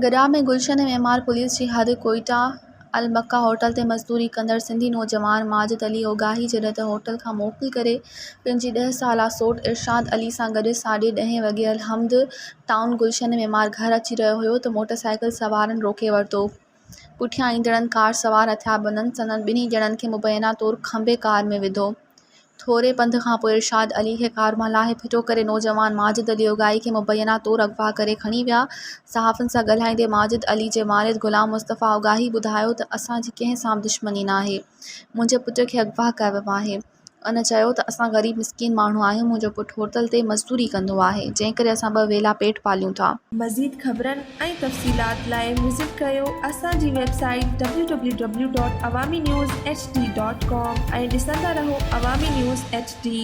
گڏاپ ۾ گلشن معمار پوليس جي حد ڪوئيٽا المڪه هوٽل تي مزدوري ڪندڙ سنڌي نوجوان ماجد علي اوڳاهي جڏهن ته هوٽل کان موڪل ڪري پنهنجي ڏهه سالا سوٽ ارشاد علي سان گڏ ساڍي ڏهين وڳي الحمد ٽائون گلشن معمار گهر اچي رهيو هيو ته موٽرسائيڪل سوارن روڪي ورتو. پٺيان ايندڙن ڪار سوار هٿياربندن سندن ٻنهي ڄڻن کي مبينا طور کنڀي ڪار ۾ وڌو. ٿوري پنڌ کانپوء ارشاد علي کي ڪار مان لاهي ڦٽو ڪري نوجوان ماجد علي اوڳاهي کي مبينا طور اغوا ڪري کڻي ويا. صحافين سان ڳالهائيندي ماجد علي جي والد غلام مصطفيٰ اوڳاهي ٻڌايو ته اسان جي ڪنهن سان به دشمني ناهي، منهنجي پٽ کي اغوا ڪيو ويو آهي. هن چيو ته اسان غريب مسڪين ماڻهو آهيون منهنجو پٽ هوٽل تي مزدوري ڪندو آهي جنهن ڪري اسان ٻه ويلا پيٽ پاليون ٿا. مزيد خبرن ۽ تفصيلات لاء وزٽ ڪريو اسان جي website W W W dot Awami news H D dot com ۽ ڏسندا رهو عوامي نيوز ايڇ ڊي.